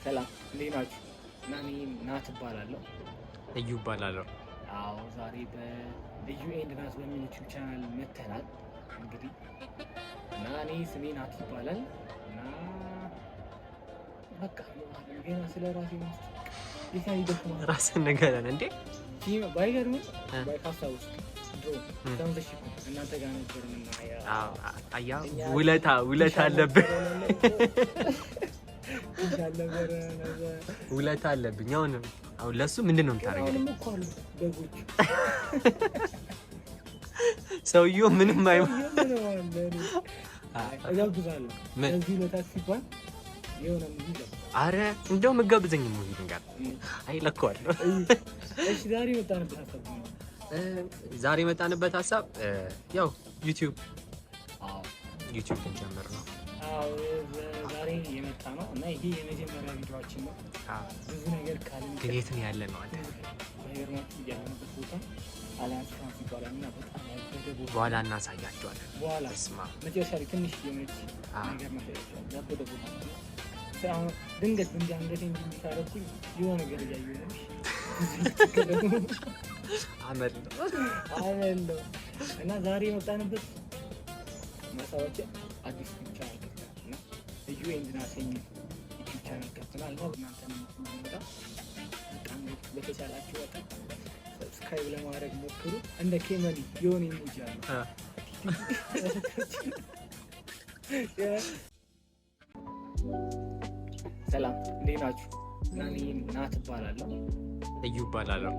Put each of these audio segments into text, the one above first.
ሰላም፣ እንዴት ናችሁ? እና እኔ ናት እባላለሁ። እዩ እባላለሁ። አዎ፣ ዛሬ በእዩ and ናት በሚል ዩቲዩብ ቻናል መተናል። እንግዲህ እና እኔ ስሜ ናት ይባላል እና በቃ ገና ስለ ራሴ ማስታወቅ ይደክማል። ራስን ንገረን እንዴ። ባይገርምም ካስታወስክ ድሮ ተንዘሽኩ እናንተ ጋር ነበር። አያ ውለታ አለብህ፣ ውለታ አለብኝ። አሁን ለሱ ምንድን ነው የምታደርገው? ሰውዬው ምንም አረ እንደው መጋብዘኝ movie ልንገር። አይ ለከዋለሁ። ዛሬ የመጣንበት ሀሳብ ያው ዩቲዩብ ልንጀምር ነው። ዛሬ የመጣ ነው እና ይሄ የመጀመሪያ ቪዲዮአችን ነው። ብዙ ነገር ካልን ግን የት ነው ያለ ነው? አንተ ባይገርማችሁ ያለንበት ቦታ አሊያንስ ፍራንስ ይባላል እና በጣም ያበደ ቦታ በኋላ እናሳያቸዋለን። በኋላ መጨረሻ ላይ ትንሽ የሆነች ነገር እናሳያቸዋለን። ያበደ ቦታ ነው። አሁን ድንገት እንዲ አንገቴ እንዲ ታረኩኝ የሆነ ነገር እያየሁ ነው። አመል ነው አመል ነው። እና ዛሬ የመጣንበት ማሳወቂያ አዲስ ቻናል ከፍተናል እና እዩ and ናት የሚል ዩቲዩብ ቻናል ከፍተናል እና እናንተ መጣ በጣም በተቻላችሁ በጣም subscribe ለማድረግ ሞክሩ። እንደ ኬመኒ የሆነ emoji አለ። ሰላም፣ እንዴት ናችሁ? እና እኔ ናት እባላለሁ። እዩ እባላለሁ።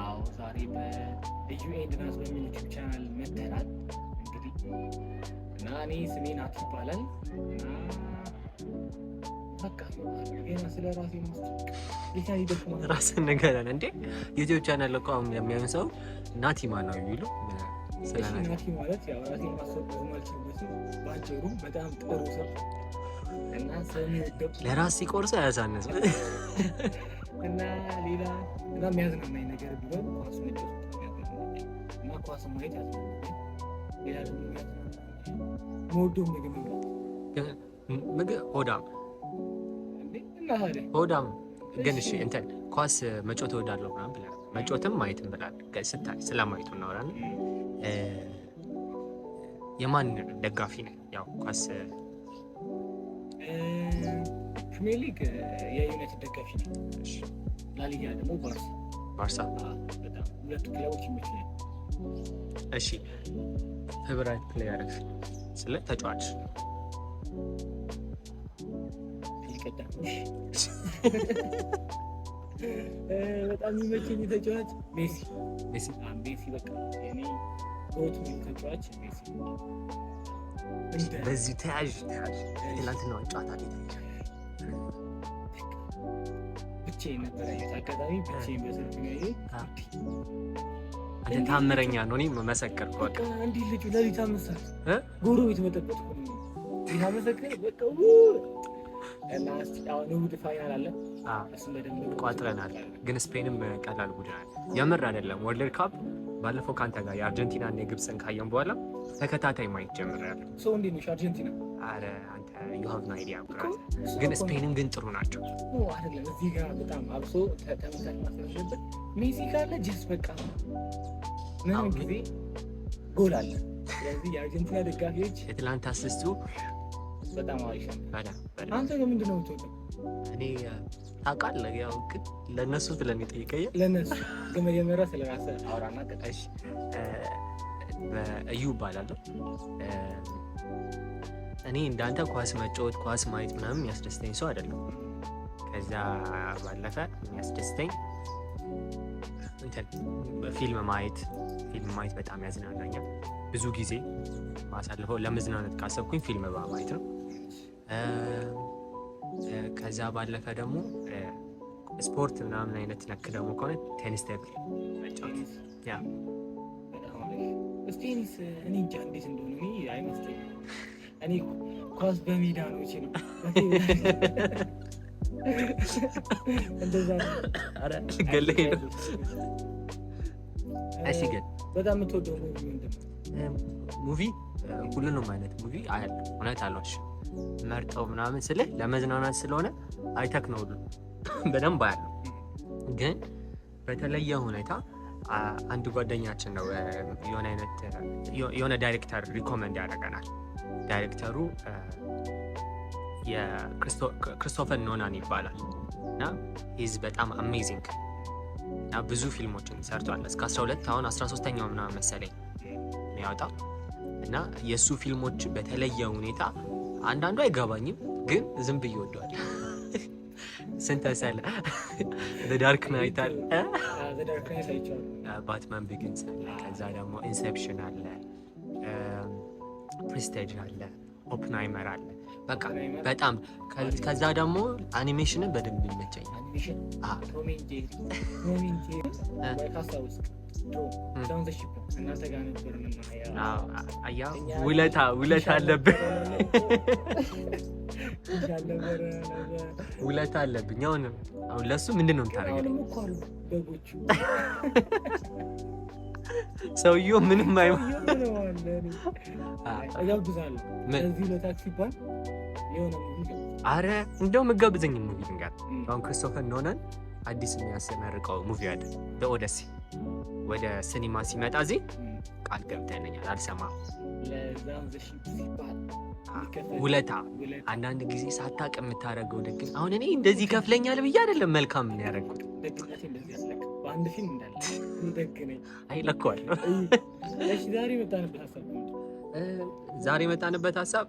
አዎ፣ ዛሬ በእዩ and ናት በሚል ዩቲዩብ ቻናል መተናል። እንግዲህ እና እኔ ስሜ ናት ይባላል እና በቃ ገና ስለ ራሴ ማስታወቅ ይደክማል። ራስን ንገረን እንዴ። ዩቲዩብ ቻናል እኮ አሁን የሚያዩን ሰው ናቲ ማነው የሚሉ። ናቲ ማለት ያው ራሴን ማስታወቅ ብዙም አልችልበትም። ባጭሩ በጣም ጥሩ ሰው እና ሰው የሚወደው ለራስ ሲቆርሰ አያሳንስም። እና ሌላ እና የሚያዝናናኝ ነገር ቢሆን ኳስ መጫወት የሚያዝናናኝ እና ኳስ ማየት ያዝናናኛል። ሌላ ደግሞ የሚያዝናናኝ የምወደው ምግብ መብላት። ምግብ ሆዳም ሆዳም ግን እሺ፣ እንትን ኳስ መጫወት እወዳለሁ ምናምን ብለሃል። መጫወትም ማየትም ብለሃል። ስታይ ስለማየቱ እናወራለን። የማን ደጋፊ ነህ? ያው ኳስ ፕሪሚየር ሊግ የዩናይትድ ደጋፊ ነኝ። ላሊጋ ደግሞ ባርሳ። ባርሳ በጣም ሁለቱ ክለቦች ይመቹኛል። እሺ፣ favorite player ስለ ተጫዋች? በጣም የሚመቸኝ ተጫዋች ሜሲ። ሜሲ። ሜሲ በቃ የኔ GOAT ተጫዋች ሜሲ። በዚህ ተያዥ ተያዥ ትላንትና ጨዋታ ቤት ብቻዬን ነበር ያየሁት። አጋጣሚ ብቻዬን በስልክ ነው ያየሁት። አንተ ታምረኛ ነው። እኔ መሰከርኩ። በቃ እንዲህ ልጁ ለሊት 5 ሰዓት ጎረቤት መጠበጥ እኮ ነው። ይህ መሰከር በቃ እና አሁን እሑድ final አለ። እሱን በደንብ ቋጥረናል። ግን ስፔንም ቀላል ቡድን አለ። የምር አይደለም። World Cup ባለፈው ከአንተ ጋር የአርጀንቲና እና የግብፅን ካየን በኋላ ተከታታይ ማየት ጀምሬያለሁ። ሰው እንዴት ነው አርጀንቲና? ኧረ አንተ you have no idea። ግን ስፔንም ግን ጥሩ ናቸው። አይደለም እዚህ ጋር በጣም አብሶ ተመሳሳይ ማስረሸበት ሜሲ ካለ just በቃ ምንም ጊዜ ጎል አለ። ስለዚህ የአርጀንቲና ደጋፊዎች የትላንት assist ኡ በጣም አሪፍ ነው። አንተ ግን ምንድን ነው የምትወደው? እኔ ታውቃለህ፣ ያው ግን ለእነሱ ብለን የጠየቀኝ ለእነሱ ግን መጀመሪያ ስለ ራስህ አውራና። እሺ፣ እዩ እባላለሁ። እኔ እንዳንተ ኳስ መጫወት ኳስ ማየት ምናምን የሚያስደስተኝ ሰው አይደለም። ከዛ ባለፈ የሚያስደስተኝ እንትን ፊልም ማየት በጣም ያዝናናኛል። ብዙ ጊዜ ማሳልፈው ለመዝናናት ካሰብኩኝ ፊልም በማየት ነው። ከዛ ባለፈ ደግሞ ስፖርት ምናምን አይነት ነክ ደግሞ ከሆነ tennis table መጫወት yeah። ቴኒስ እኔ እንጃ እንዴት እንደሆነ እኔ አይመስለኝም። እኔ ኳስ በሜዳ ነው ነው እንደዛ ነው። ገለኝ ነው። እሺ ግን በጣም የምትወደው movie ምንድን ነው? Movie ሁሉንም አይነት movie አያለሁ። እውነት አልዋሽም። መርጠው ምናምን ስልህ ለመዝናናት ስለሆነ አይተክ ነው ሁሉ በደንብ አያለው። ግን በተለየ ሁኔታ አንድ ጓደኛችን ነው የሆነ አይነት የሆነ ዳይሬክተር recommend ያደርገናል። ዳይሬክተሩ የክሪስቶፈር ኖላን ይባላል እና he's በጣም amazing እና ብዙ ፊልሞችን ሰርቷል። እስከ 12፣ አሁን 13ኛው ምናምን መሰለኝ የሚያወጣው። እና የእሱ ፊልሞች በተለየ ሁኔታ አንዳንዱ አይገባኝም፣ ግን ዝም ብዬ ወደዋል። ስንት መሰለህ? Dark Knight አለ፣ The Dark Knight አይቼዋለሁ። Batman Begins አለ፣ ከዛ ደግሞ Inception አለ፣ Prestige አለ፣ Oppenheimer አለ። በቃ በጣም ከዛ ደግሞ አኒሜሽንን በደንብ ይመቸኛል። አኒሜሽን Tom and Jerry፣ Tom and Jerry ወይ ካስታወስክ ድሮ Shaun the Sheep እናንተ ጋር ነበር የምናየው። አያ ውለታ አለብህ፣ ነበረ። ውለታ አለብኝ። አሁን ለሱ ምንድን ነው የምታደርገው? አሁንም እኮ አሉ በጎቹ። ሰውየው ምንም አይ እጋብዛለሁ። ለዚህ ለታክሲ ሲባል የሆነ movie። አረ እንደው ምጋብዘኝ movie ልንገር። አሁን ክሪስቶፈር ኖላን አዲስ የሚያስመርቀው movie አለ፣ The Odyssey። ወደ ሲኒማ ሲመጣ እዚህ ቃል ገብተኸኛል፣ አልሰማም። ለ Shaun the Sheep ሲባል ውለታ አንዳንድ ጊዜ ሳታውቅ የምታደርገው ደግ። አሁን እኔ እንደዚህ ይከፍለኛል ብዬ አይደለም መልካም ነው ያደረግኩት። ደግነቴ እንደዚህ ያስለቅ በአንድ ፊልም እንዳለ ደግ ነኝ። አይ ለከዋለሁ። እሺ፣ ዛሬ የመጣንበት ሀሳብ ምንድን ነው? ዛሬ የመጣንበት ሀሳብ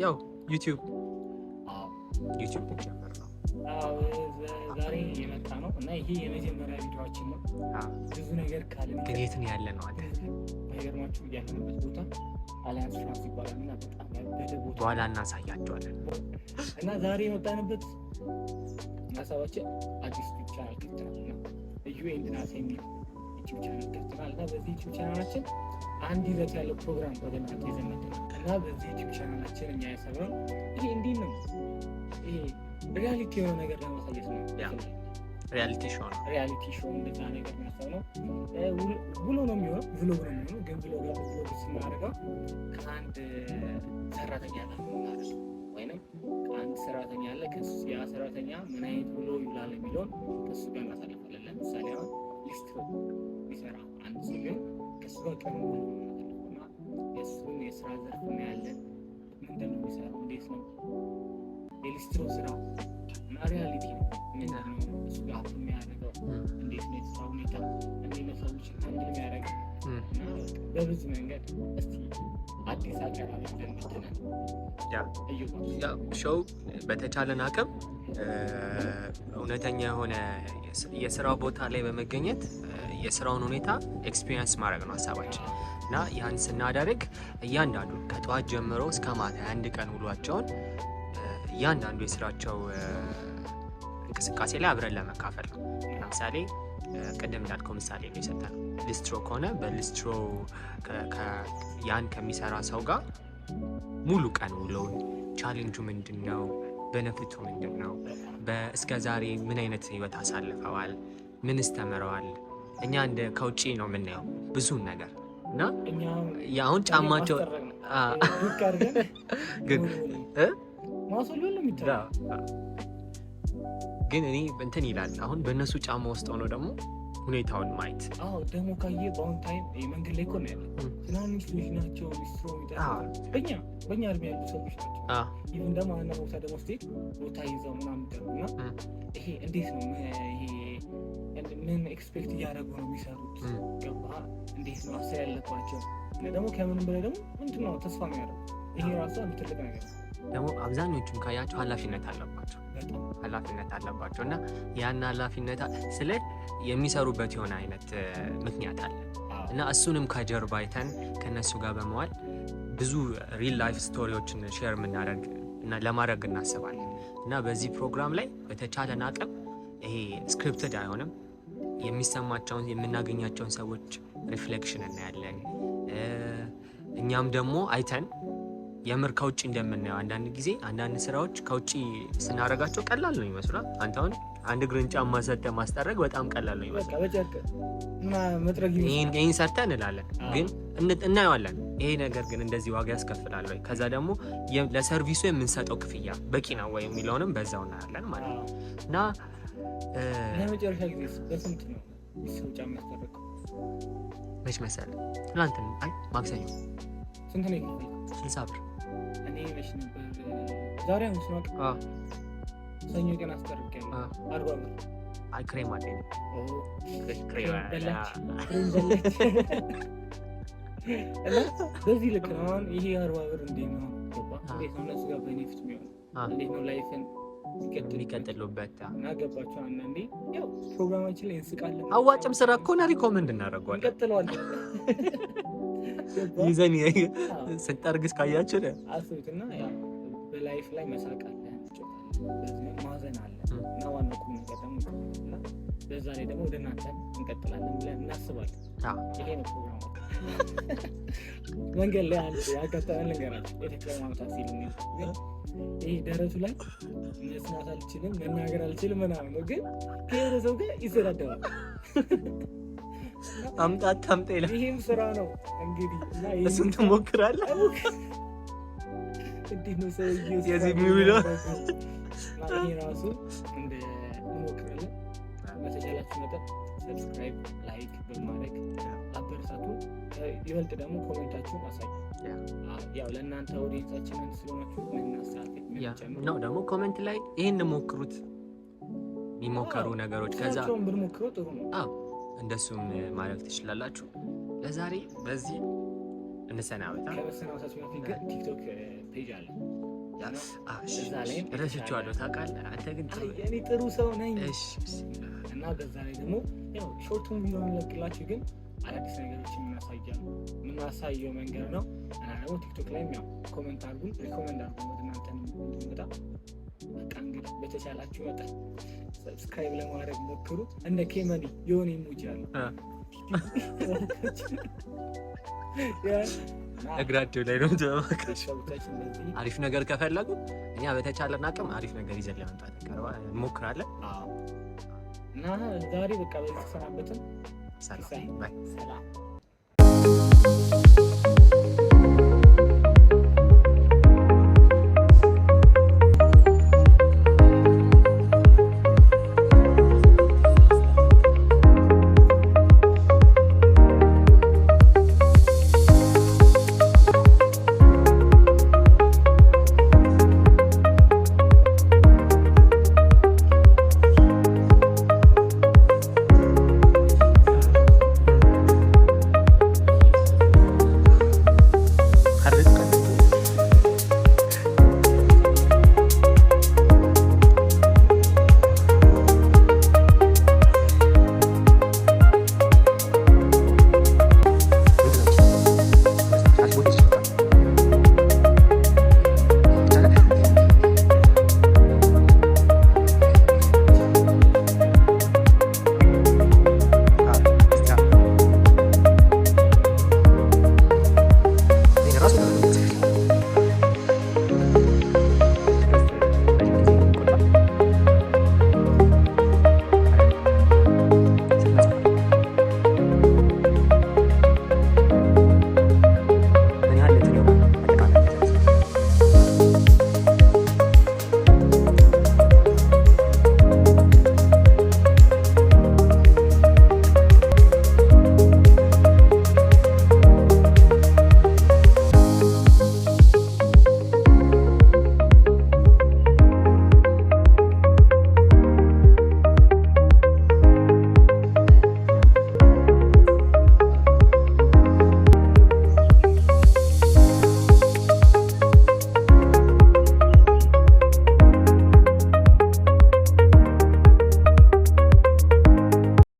ያው YouTube ልንጀምር ነው። አዎ፣ ዛሬ የመጣ ነው እና ይሄ የመጀመሪያ ቪዲዮአችን ነው። ብዙ ነገር ካልን ግን የት ነው ያለ ነው አንተ? ባይገርማችሁ ያለንበት ቦታ አሊያንስ ፍራንስ ይባላል እና በጣም ያበደ ቦታ። በኋላ እናሳያቸዋለን። እና ዛሬ የመጣንበት ሀሳባችን አዲስ YouTube channel ከፍተናል እና እዩ and ናስ የሚል YouTube channel ከፍተናል። እና በዚህ YouTube ቻናላችን አንድ ይዘት ያለው ፕሮግራም ወደ እናንተ ይዘን መጥተናል። እና በዚህ YouTube ቻናላችን እኛ ያሰብነው ይሄ እንዲህ ነው፣ ይሄ reality የሆነ ነገር ለማሳየት ነው። Reality show ነው። Reality show እንደዛ ነገር ነው ያሰብነው። ውሎ ነው የሚሆነው፣ vlog ነው የሚሆነው። ግን vlog ስናደርገው ከአንድ ሰራተኛ ጋር ነው የምናደርገው፣ ወይንም ከአንድ ሰራተኛ አለ፣ ያ ሰራተኛ ምን አይነት ውሎ ይውላል የሚለውን ከእሱ ጋር እናሳልፋለን። ለምሳሌ አሁን ሊስትሮ የሚሰራ አንድ ሰው ቢሆን ከእሱ ጋር ቀን ሙሉ ነው የምናሳልፈው እና የእሱን የስራ ዘርፍ እናያለን። ምንድን ነው የሚሰራው? እንዴት ነው የሊስትሮ ስራ? እና reality ነው። ምንድን ነው እሱ ጋር የሚያደርገው? እንዴት ነው የስራ ሁኔታ? እንዴት ነው ሰዎችን handle የሚያደርገው? እና በብዙ መንገድ እስቲ አዲስ አቀራረብ ይዘን መጥተናል። እዩ። Show በተቻለን አቅም እውነተኛ የሆነ የስራው ቦታ ላይ በመገኘት የስራውን ሁኔታ experience ማድረግ ነው ሀሳባችን። እና ያን ስናደርግ እያንዳንዱ ከጠዋት ጀምሮ እስከ ማታ የአንድ ቀን ውሏቸውን እያንዳንዱ የስራቸው እንቅስቃሴ ላይ አብረን ለመካፈል ነው። ለምሳሌ ቅድም እንዳልከው ምሳሌ ነው የሰጠነው። ሊስትሮ ከሆነ በሊስትሮ ያን ከሚሰራ ሰው ጋር ሙሉ ቀን ውሎውን፣ ቻሌንጁ ምንድን ነው፣ benefit ኡ ምንድን ነው፣ እስከ ዛሬ ምን አይነት ህይወት አሳልፈዋል፣ ምንስ ተምረዋል። እኛ እንደ ከውጭ ነው የምናየው ብዙን ነገር እና የአሁን ጫማቸው ግን ግን እኔ እንትን ይላል፣ አሁን በእነሱ ጫማ ውስጥ ሆኖ ደግሞ ሁኔታውን ማየት። አዎ፣ ደግሞ ካየህ በአሁን time መንገድ ላይ እኮ ነው ያለው። ትናንሽ ልጅ ናቸው ሊስትሮ የሚጠርጉት፣ በእኛ እድሜ ያሉ ሰዎች ናቸው። Even ደግሞ አንዳንድ ቦታ ደግሞ ስትሄድ ቦታ ይዘው ምናምን የሚጠርጉ እና ይሄ እንዴት ነው፣ ይሄ ምን expect እያደረጉ ነው የሚሰሩት? ገባህ? እንዴት ነው አሰብ ያለባቸው? እና ደግሞ ከምንም በላይ ደግሞ ምንድን ነው ተስፋ የሚያደርጉት? ይሄ ራሱ አንድ ትልቅ ነገር ነው። ደግሞ አብዛኞቹን ካያቸው ኃላፊነት አለባቸው፣ ኃላፊነት አለባቸው። እና ያን ኃላፊነት ስለ የሚሰሩበት የሆነ አይነት ምክንያት አለ እና እሱንም ከጀርባ አይተን ከእነሱ ጋር በመዋል ብዙ real life story ዎችን share የምናደርግ እና ለማድረግ እናስባለን። እና በዚህ ፕሮግራም ላይ በተቻለን አቅም ይሄ scripted አይሆንም። የሚሰማቸውን፣ የምናገኛቸውን ሰዎች reflection እናያለን። እኛም ደግሞ አይተን የምር ከውጭ እንደምናየው አንዳንድ ጊዜ አንዳንድ ስራዎች ከውጭ ስናደርጋቸው ቀላል ነው ይመስላል። አንተ አሁን አንድ እግርን ጫማ ሰጥተህ ማስጠረግ በጣም ቀላል ነው በቃ ይመስላል። በጨርቅ መጥረግ ይህን ይህን ሰርተህ እንላለን፣ ግን እናየዋለን። ይሄ ነገር ግን እንደዚህ ዋጋ ያስከፍላል ወይ፣ ከዛ ደግሞ ለ service ኡ የምንሰጠው ክፍያ በቂ ነው ወይ የሚለውንም በዛው እናያለን ማለት ነው። እና ለመጨረሻ ጊዜ በስንት ነው ሰው ጫማ ያስጠረገው? መች መሰለህ? ትናንት፣ አይ ማክሰኞ። ስንት ነው የከፈልከው? 60 ብር። እኔ መች ነበር? ዛሬ ሐሙስ ነው። ሰኞ ቀን አስጠርጌያለሁ። 40 ብር። አይ ክሬም አለኝ። ክሬም። በላች፣ ክሬም በላች። እና በዚህ ልክ ነው። አሁን ይሄ 40 ብር እንዴት ነው ገባ? እንዴት ነው እነሱ ጋር benefit የሚሆነው? እንዴት ነው life ን የሚቀጥሉበት? እና ገባቸው። አንዳንዴ ያው ፕሮግራማችን ላይ እንስቃለን። አዋጭም ስራ ከሆነ recommend እናደርገዋለን። እንቀጥለዋለን። ገባ? ይዘን ስንጠርግ እስካያችሁ አስቡትና ያው በ life ላይ መሳቅ አለ፣ እንጫወታለን፣ በዚህ ማዘን አለ እና ዋናው ቁም ነገር ደግሞ እና በዛ ላይ ደግሞ ወደ እናንተ እንቀጥላለን ብለን እናስባለን። ይሄ ነው ፕሮግራሙ። መንገድ ላይ አንድ ያጋጠመን ልንገራችሁ። የተክለ ሃይማኖት ታክሲ ልንሄድ ግን ይሄ ደረቱ ላይ መስማት አልችልም፣ መናገር አልችልም ምናምን ነው፣ ግን ከሆነ ሰው ጋር ይሰዳደባል። አምጣ አታምጣ ይላል። ይሄም ስራ ነው እንግዲህ እና ይሄም እሱን ትሞክራለህ? እንዴት ነው ሰውዬው የዚህ የሚውለው? እና ይሄ ራሱ እንደ እንሞክራለን። በተቻላችሁ መጠን subscribe፣ like በማድረግ አበረታቱ። ይበልጥ ደግሞ comment ኣችሁን አሳዩ። ያው ለእናንተ audience ኣችንን ስለሆናችሁ ምን እናስተካክል፣ ምን እንጨምር ነው ደግሞ comment ላይ ይህን ሞክሩት፣ የሚሞከሩ ነገሮች ከዛ ስራቸውን ብንሞክረው ጥሩ ነው። አዎ፣ እንደሱም ማድረግ ትችላላችሁ። ለዛሬ በዚህ እንሰናበታ። ከመሰናበታችን በፊት ግን ቲክቶክ page አለ። እዛ ላይም ረስቼዋለሁ ታውቃለህ። አንተ ግን ጥሩ አይ፣ እኔ ጥሩ ሰው ነኝ። እሺ። እና በዛ ላይ ደግሞ ያው short ኡን ቪዲዮ እንለቅላችሁ ግን አዳዲስ ነገሮችን የምናሳየው መንገድ ነው። እና ደግሞ ቲክቶክ ላይም ያው comment አድርጉን፣ recommend አድርጉን ወደ እናንተ እንድንመጣ። በቃ እንግዲህ በተቻላችሁ መጠን subscribe ለማድረግ ሞክሩ። እንደ ኬመኒ የሆነ emoji አለ። እግራቸው ላይ ነው። ቤተሰቦቻችን በዚህ አሪፍ ነገር ከፈለጉ እኛ በተቻለን አቅም አሪፍ ነገር ይዘን ለመምጣት እንሞክራለን። አዎ። እና ዛሬ በቃ በዚህ ተሰናበትን። ሰላም፣ bye። ሰላም።